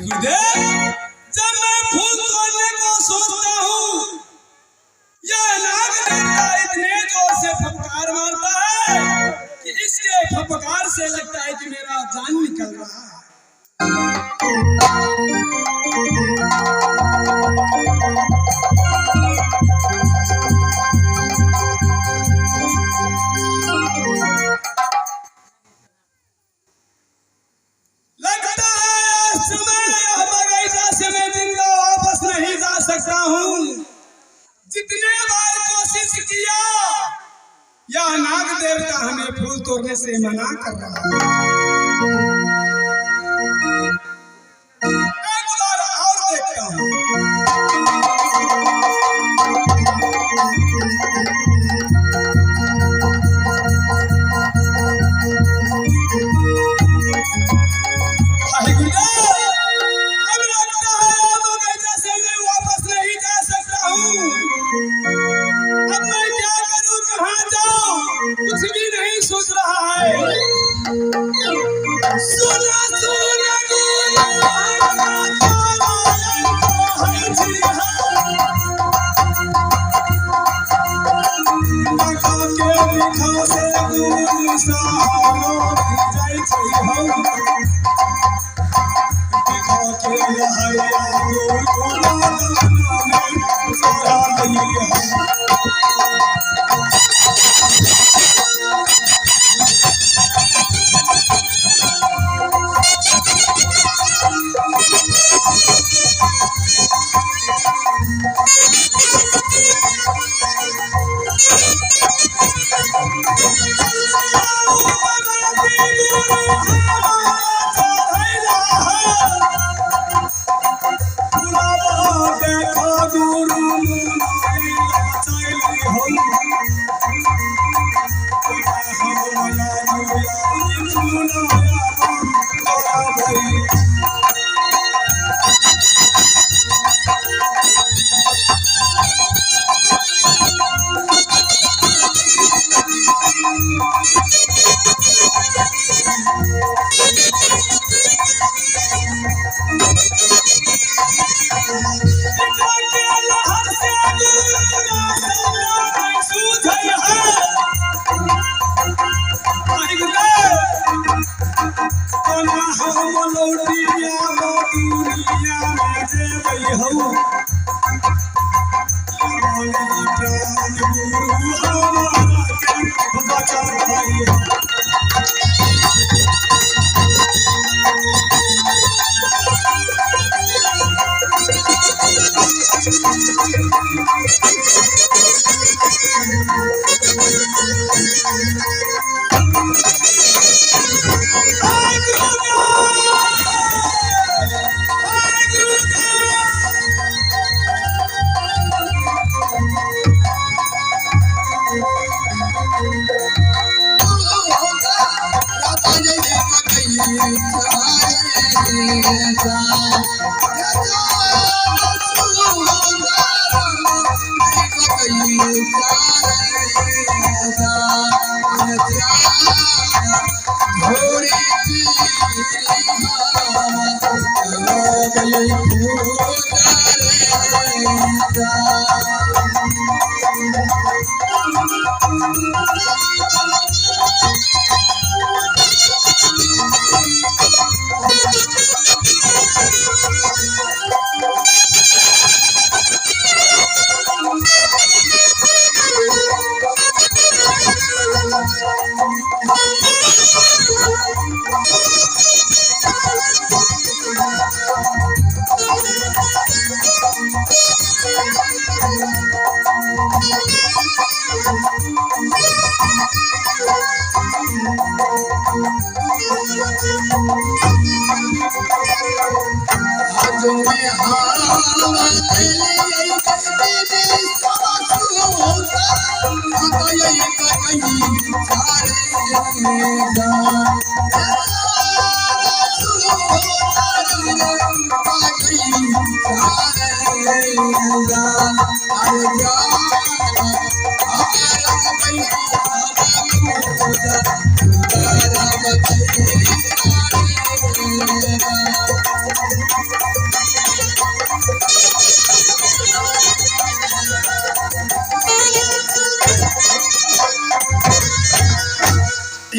गुरुदेव, जब मैं फूल तोड़ने को सोचता हूँ, यह नाग देवता इतने जोर से फपकार मारता है कि इसके फपकार से लगता है कि मेरा जान निकल रहा है। लगता है आज समय यह बगीचा से मैं जिंदा वापस नहीं जा सकता हूँ। जितने बार कोशिश किया, यह नाग देवता हमें फूल तोड़ने से मना कर रहा है। एक बार और देखता हूँ। हाय गुरुदेव, अब लगता है अब बगीचा से मैं वापस नहीं जा सकता हूँ। अब मैं क्या करूँ, कहाँ जाऊँ, कुछ भी नहीं सोच रहा है। सुना सुना गुरु के लिखा से गुरु सहारो जाइ छै हौ। लिखा के लहरिया गुरु में चढ़ा हौ।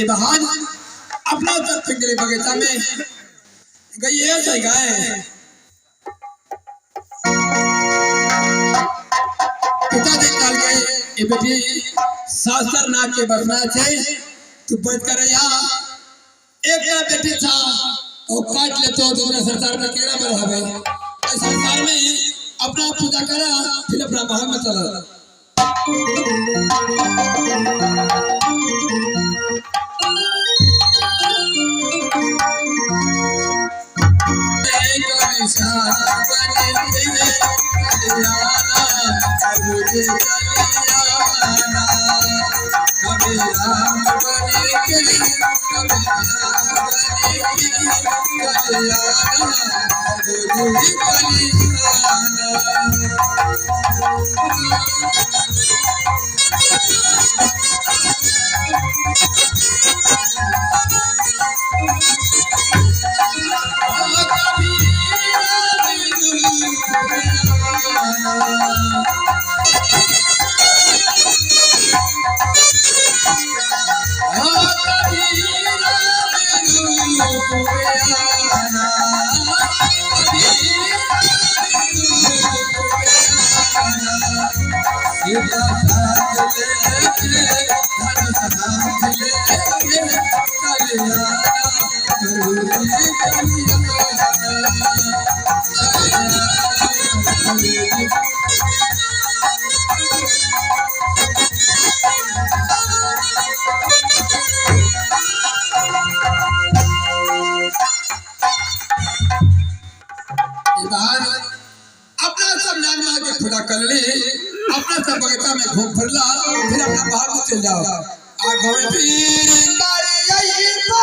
ए बहान अपना सब पिंगली बगीचा में गई है सही गए पिताजी कहल गए ए बेटी सासर ना के बसना छे तू बैठ कर यहाँ एक ना बेटी था वो काट ले तो दूसरा संसार में केरा पर हवे ऐ संसार में अपना पूजा करा फिर अपना महल में चला। अपना सब नाम के पूजा कर ले, अपना सब बगीचा में घूम फिरला, फिर अपना बाहर में चल जाओ। आ गए पीर करे आई बा।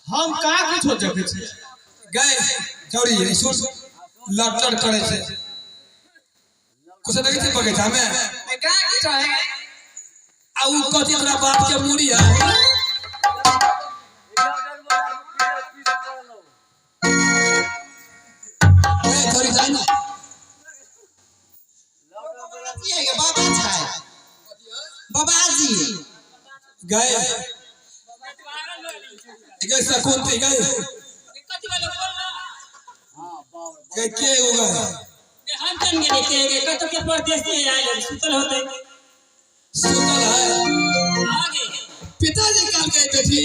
हम का कुछो देखै छी गए चौरी सुन लटलट करे छै कुछ देखै छै बगीचा में का कुछो है आ उ कथी तोरा बाप के मूड़ी है। ए चौरी जाय ना बाबा छै बाबाजी गए गए शकुंती गए गए के हो गए हम चल गेले के गे कतौ के परदेसी आयल सुतल होते सुतल है। आगे पिताजी कहल गए बेटी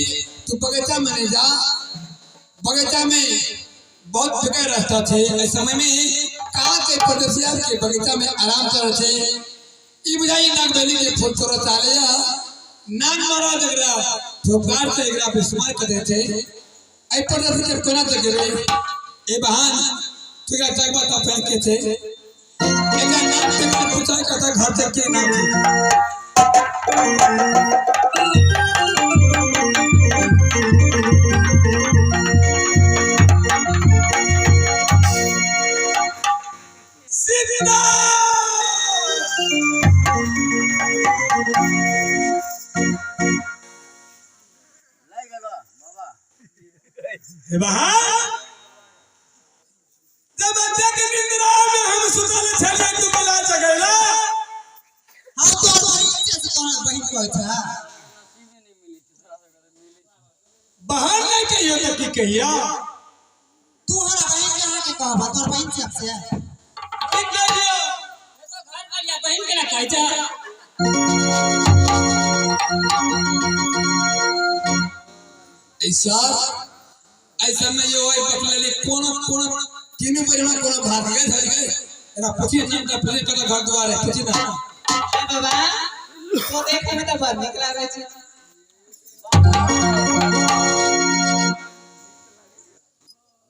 तू बगीचा में नहीं जा, बगीचा में बहुत जगह रास्ता थे। इस समय में कहाँ के परदेसिया के बगीचा में आराम कर थे। ई बुझाई नागबेली के फूल तोड़ा चाले या नाग मारा जगरा ठोकार से एकरा बिस्मार कर देते। ऐ परदेसी के कोना जगरे ए बहान तू एकरा जगबा ता फेंक के थे। एकरा नाम के पूछा कथा घर से के नाम थे। सीता हे बहान कहै छै? बहन नहीं कहियो तो की कहिया? तू हमरा बहिन के अहाँके कहबा, तोहर बहिन छै से। की कहियो? तो घर वालिया बहन के ना कहै छै। सर ऐसा में जो है बकलेली कोनो कोनो तीनों परिवार कोनो भाग गए धर गए। एरा पूछिए नाम का, पूछिए कत घर द्वार है, पूछिए ना। ए बाबा, तो देखे में तो बड़ नीक लागै छै।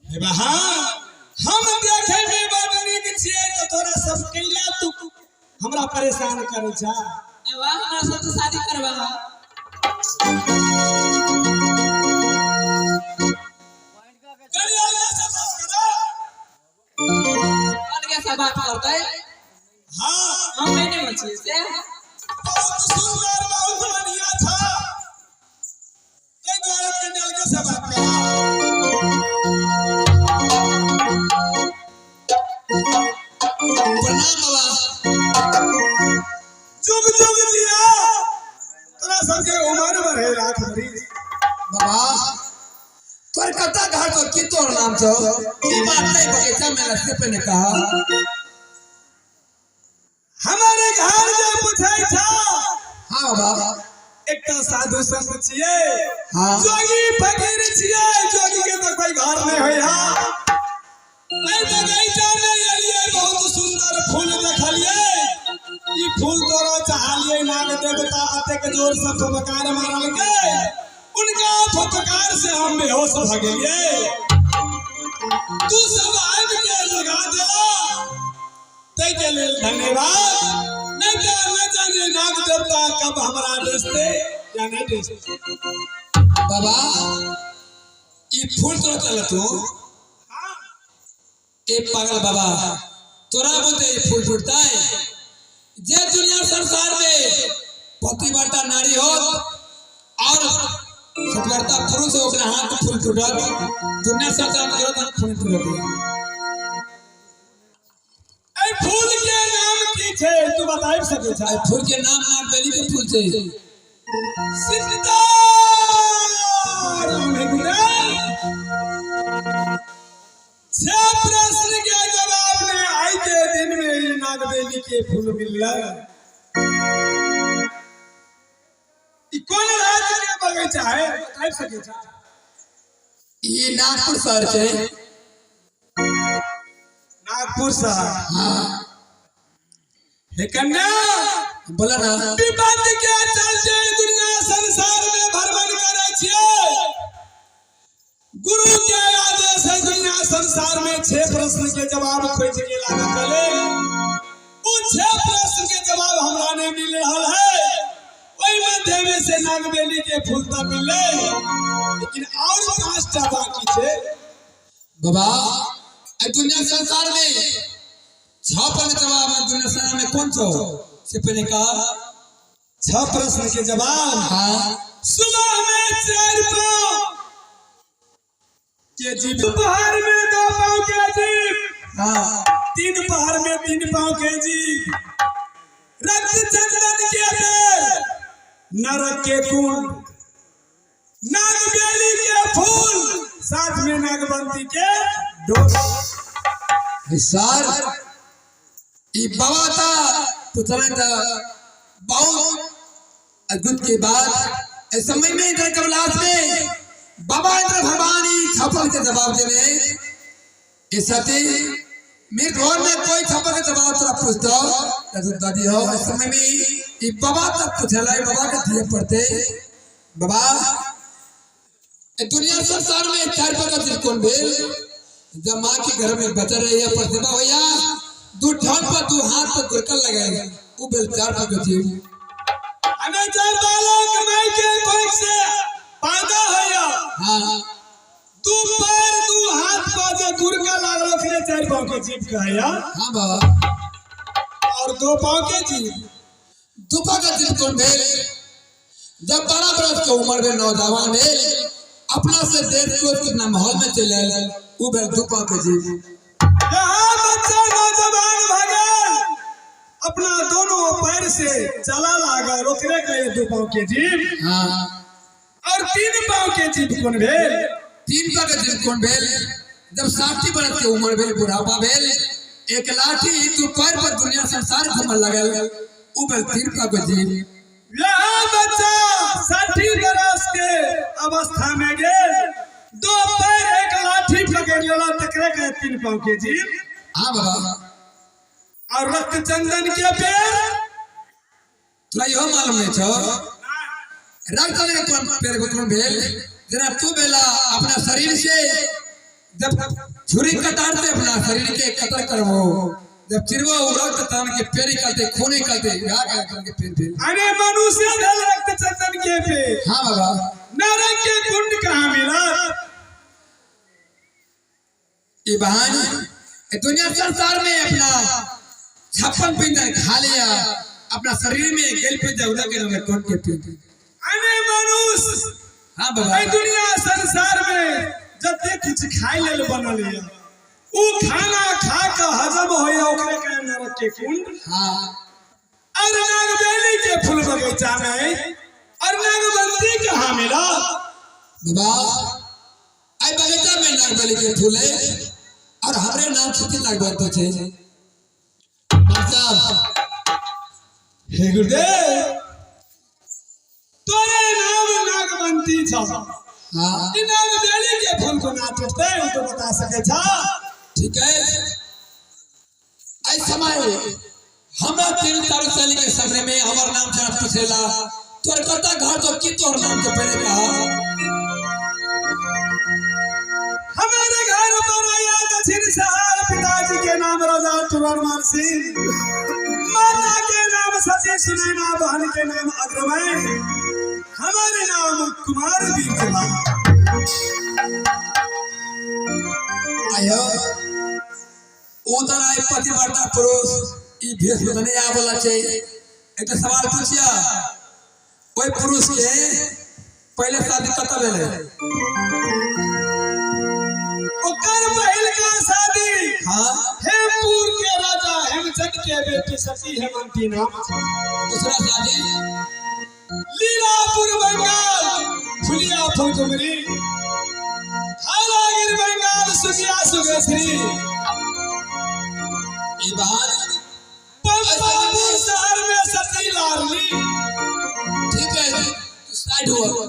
हे बहा, हम देखे में बड़ नीक छियै तो तोरा सब कैला तू हमरा परेशान करै छा? ए वाह, हमरा सब से शादी करबा। करिया से बात करो। अलगे से बात करतै। हाँ। हम नहीं ने छी से। बहुत सुंदर, बहुत बढ़िया था, ताहि दुआरे कनि अलगे से बात करो। प्रणाम बाबा। जुग जुग जिया, तोरा सबके उम्र बढ़े लाख बरिस। बाबा, तोर कता घर तो की तोर नाम छौ? की बात नहीं बगीचा में रस्ते पे ने कहा। हमारे घर जे पूछै छौ? हाँ बाबा। एकटा साधु संत छियै। हाँ। जोगी फकीर छियै, जोगी के तो कोई घर नहीं होय। हा, एहि बगीचा में एलियै, बहुत सुंदर फूल देखलियै। ई फूल तोरा चाहलियै, नाग देवता अतेक जोर से फपकार मारलकै, उनका फपकार से हम बेहोश भ गेलियै। तू सब आबि के जगा देला, ताहि के लेल धन्यवाद। नहीं तो न जाने नाग देवता कब हमरा डसते या नहीं डसते। बाबा, ई फूल तोरा चल तू? हाँ। ए पागल बाबा, तोरा बोलते ई फूल टूटता है? जे दुनिया संसार में पतिव्रता नारी हो और सतव्रता पुरुष हो, ओकरा हाथ फूल टूटत। दुनिया संसार में जरूरत फूल टूटत। ए फूल के नाम की छै, तू बताइ सकै छै? ए फूल के नाम नागबेली के फूल छै। सीताराम। छह प्रश्न के जवाब में आई के दिन में ई नागबेली के फूल मिलल। ई कोन राज्य के बगीचा है, बताइ सकै छै? ई नागपुर शहर छै। नागपुर शहर? हाँ। हे कन्या। बोला ना। विपत्ति के चलते दुनिया संसार में भ्रमण करे छियै। गुरु के आदेश है, दुनिया संसार में 6 प्रश्न के जवाब खोज के लागे चले। उन 6 प्रश्न के जवाब हमरा नहीं मिल रहा है। वही मध्य में से नागबेली के फूल तो मिले, लेकिन और 5टा बाकी छे। बाबा, ए दुनिया संसार में 6 प्रश्न जवाब है। दुनिया संसार में कौन छो से पहले कहा? 6 प्रश्न के जवाब? हाँ। सुबह में 4 पाँव के जीव, दोपहर में 2 पाँव के जीव, हाँ। 3 पहर में 3 पाँव के जीव, रक्त चंदन के पेड़, नरक के कुंड, नागबेली के फूल, साथ में नागवंती के डोर। सर, ई बाबा था पुतना था बहुत अद्भुत के बाद इस समय में इंद्र कमलास में बाबा इंद्र भवानी छापल के जवाब देवे। इस सती मेरे घर में कोई छापल के जवाब तोरा पूछतो तो दादी हो। इस समय में ई बाबा तक पूछला, ई बाबा के दिए पड़ते। बाबा, ए दुनिया संसार में 4 प्रकार के कौन भेल? जब माँ के घर में बचा रही है प्रतिभा भैया, 2 ठन पर 2 हाथ पर गुरकल लगाए, वो भेल 4 प्रकार जीव। हमें जब बालक माई के कोख से पैदा होया, हाँ। 2 पैर 2 हाथ पर जे गुरका लागलो, फिर 4 पाँव के जीव कहया। हाँ बाबा। और 2 पाँव के जीव? 2 पाँव के जीव कौन भेल? जब 12 बरस के उम्र में नौजवान भेल, अपना से देश को कितना माहौल में चले आयल, वो भेल 2 पाँव के जीव। यहाँ बच्चा नौजवान भगल, अपना दोनों पैर से चला लागल ओकरे कहे दू पाँव के जीव। हाँ। और तीन पाँव के जीव कोन भेल? तीन पाँव के जीव कोन भेल? जब 60 बरस के उम्र भेल, बुढ़ापा भेल, एक लाठी दू पैर पर दुनिया संसार घूमल लगल, उ भेल तीन पाँव के जीव। यह बच्चा 60 बरस के अवस्था में गेल, दो पैर एक लाठी पकड़ लेला, तकरे कहे तीन पाँव के जीव। हाँ बाबा। और रक्त चंदन के पेड़? तोरा इहो मालूम नहीं छौ रक्त चंदन के कोन पेड़ कोन भेल? जेना तू भेला अपना शरीर से जब छुरी कटारते अपना शरीर के कतर करबो, जब चिरबो उ रक्त चंदन के पेड़ निकलते, खून निकलते, या के के पेड़ भेल। अरे मनुष्य भेल रक्त चंदन के पेड़। हाँ बाबा। नरक के कुंड कहाँ मिला? ये बहन दुनिया संसार में अपना 56 पिंड खा लिया, अपना शरीर में गेल पिंड उड़ा के नरक कुंड के पेड़। अरे मनुष्य। हाँ बाबा। एहि दुनिया संसार में जते कुछ खाइ लेल बनल ये उ खाना खा के हजम होइया ओकरे कहे नरक के कुंड। हाँ। और नागबेली के फूल बगीचा में और नागबंती कहाँ मिला? बाबा, आई बगीचा में नागबेली के फूल है और हमरे नाम से नागबंती छे साहब। हे गुरुदेव, तोरे नाम नागवंती छ। हाँ। ई नागबेली के फूल को ना टूटते उ तो बता सके छ। ठीक है, आई समय हमरा तीन चारू शैली के सामने में हमार नाम से पूछेला तोर कता घर तो की तोर नाम के पहले कहा। हमारे घर पर आया दक्षिण सहार, पिताजी के नाम राजा तुरमान सिंह, माता के नाम सती सुनैना, बहन के नाम अग्रमय, हमारे नाम कुमार बीरचला। आयो उधर आए पतिव्रता पुरुष ई भेष में नहीं आबला छै। एक सवाल पूछिया, ओई पुरुष के पहले शादी कत भेलै? ओकर पहिलका शादी हाँ। हेमपुर के राजा हेमचंद के बेटी सती हेमंती नाम। दूसरा शादी? लीलापुर बंगाल फुलिया फुलकुमरी, हालागिर बंगाल सुगिया सुगेश्री, ई बहान पंपापुर शहर में सती लारली। ठीक है, तू साइड हुआ।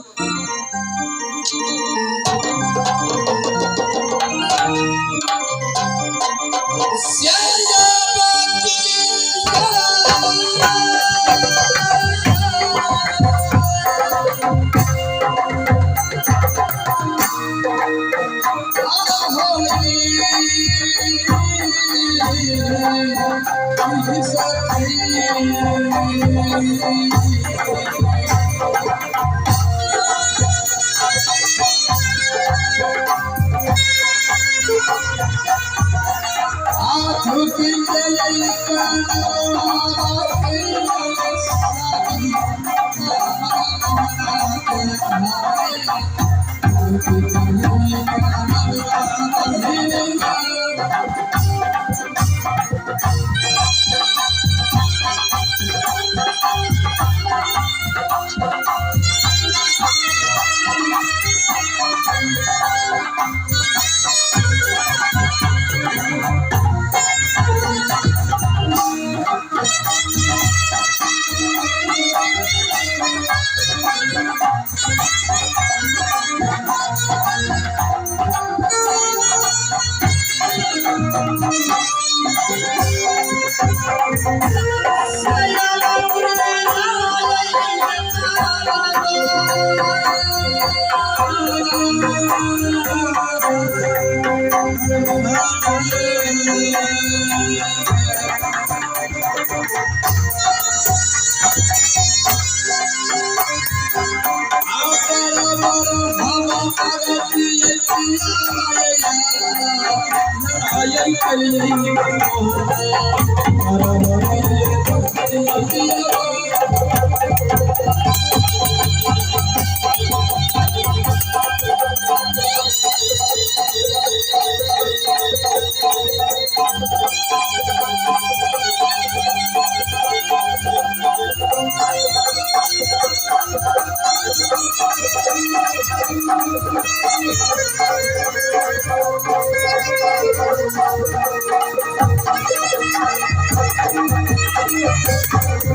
Samnath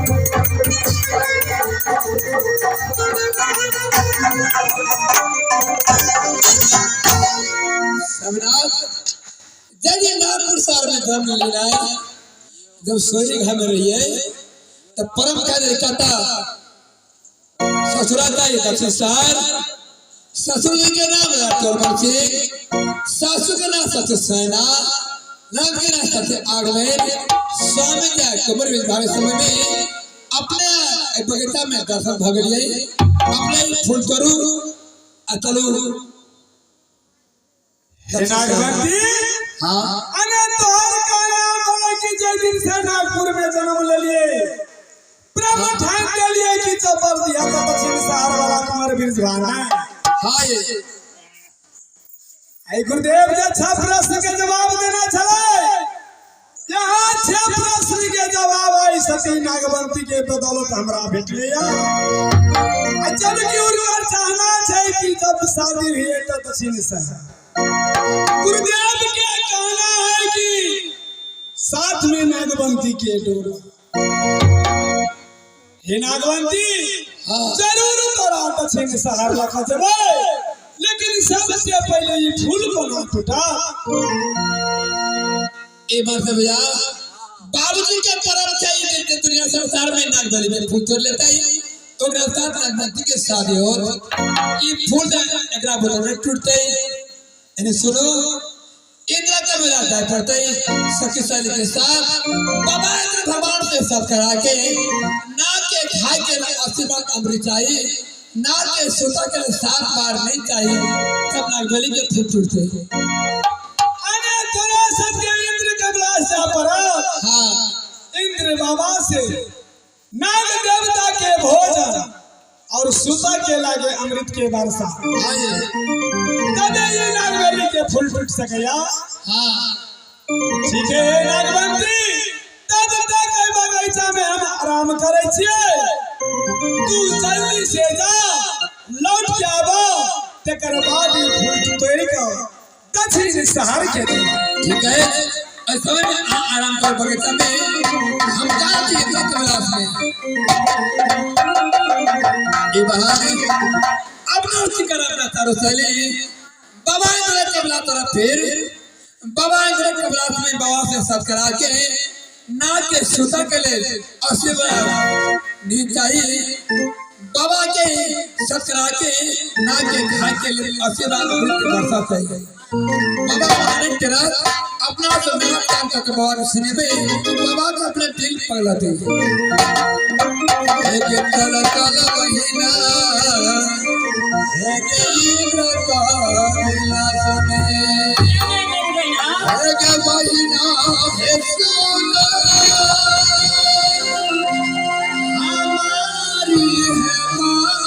जब ये नागपुर शहर में धर्म लेना है, जब सोरी घर में रहिए तब परम कार्य कहता ससुराता ये दक्षिण शहर, ससुर जी के नाम राठौर सिंह, सासू के नाम सत्य सेना, नाम के नाम सत्य आगलेन। स्वामी जी कुंवर विभाग समय में अपने बगीचा में दर्शन भग लिए, अपने फूल तरू अतलू। नागवंती। हाँ। अने तोहर का नाम बोले कि जय दिन से नागपुर में जन्म ले लिए, प्रेम ठान के लिए कि चप्पल दिया तो दक्षिण शहर वाला कुंवर बिरजवाना। हाँ ये आई गुरुदेव जे छह प्रश्न के जवाब देना छले, यहाँ छह प्रश्न के जवाब आई सती नागवंती के बदौलत हमरा भेटले। जब कि उनकर चाहना छै कि जब शादी हुई तो दक्षिण शहर, गुरुदेव के कहना है कि साथ में नागवंती के डोर। हे नागवंती, हाँ। जरूर तोरा दक्षिण शहर लखा जबे, लेकिन सबसे पहले ये फूल को ना टूटा। एक बार से भैया बाबूजी के परम चाहिए कि दुनिया संसार में नागबली में फूल तोड़ लेता ही तो साथ नागवंती के शादी हो, ये फूल एकरा बोतल में टूटते ही। यानी सुनो, इंद्र का मिला जाए पड़ते ही सखी सहेली के साथ बाबा इंद्र भगवान से सब करा के नाग के खाए के आशीर्वाद अमृत चाहिए, नाग के सुता के लिए 7 बार नहीं चाहिए, तब नागबली के फूल टूटते। अरे तोरा सबके इंद्र कबला से पड़ा। हाँ। इंद्र बाबा से नाग देवता के भोजन और सुता के लागे अमृत के वर्षा, हाँ ये। तबे ये नागबली के फूल टूट सकया। हाँ। ठीक है नागवंती, तब तक एहि बगीचा में हम आराम करे छियै, तू जल्दी से जा, लौट के आबो, तकर बाद ई फूल तोड़ के दक्षिण शहर के दे। ठीक है, इस समय में आराम कर बगीचा में, हम जाते हैं कैलाश में। ये बहाने अपना उसी कर अपना चारों सहेली बाबा इंद्र कबला तरफ, फिर बाबा इंद्र कबला में बाबा से सब करा के नाग के सुता के लिए आशीर्वाद नींद चाहिए, बाबा के सब करा के नाग के खाए के लिए आशीर्वाद अमृत की वर्षा चाहिए। बाबा माने के रात अपना से मेहनत काम करके बाबा के सीने पे बाबा को अपने दिल पगलाते। एक तल तल महीना एक इंद्र का विलास में, एक महीना हे सोना हमारी है माँ।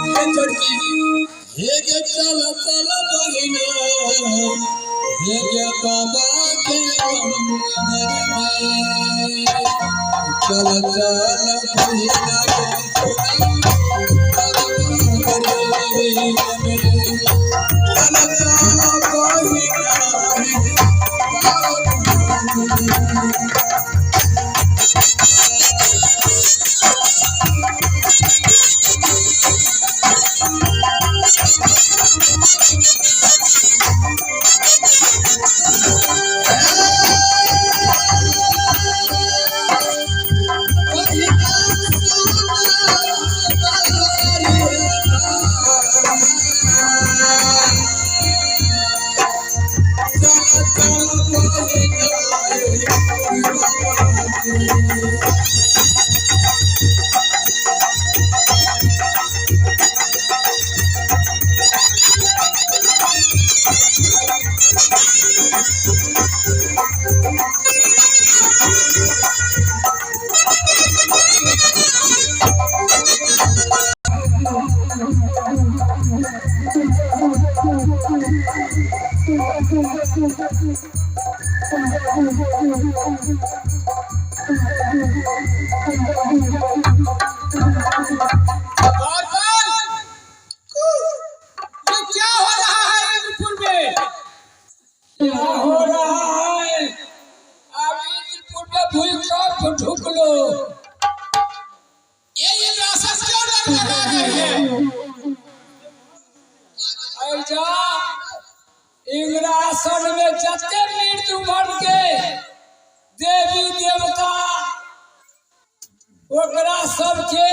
हे छोटकी, हे गे चल चल बहिना, हे गे बाबा के मंदिर में, चल चल बहिना के सोना बाबा के मंदिर में, चल चल बहिना बाबा के मंदिर में। ये क्या हो रहा है इंद्रपुर में? क्या हो रहा है? जा इंद्रासन में जते मृत्यु बन के देवी देवता ओकरा सबके।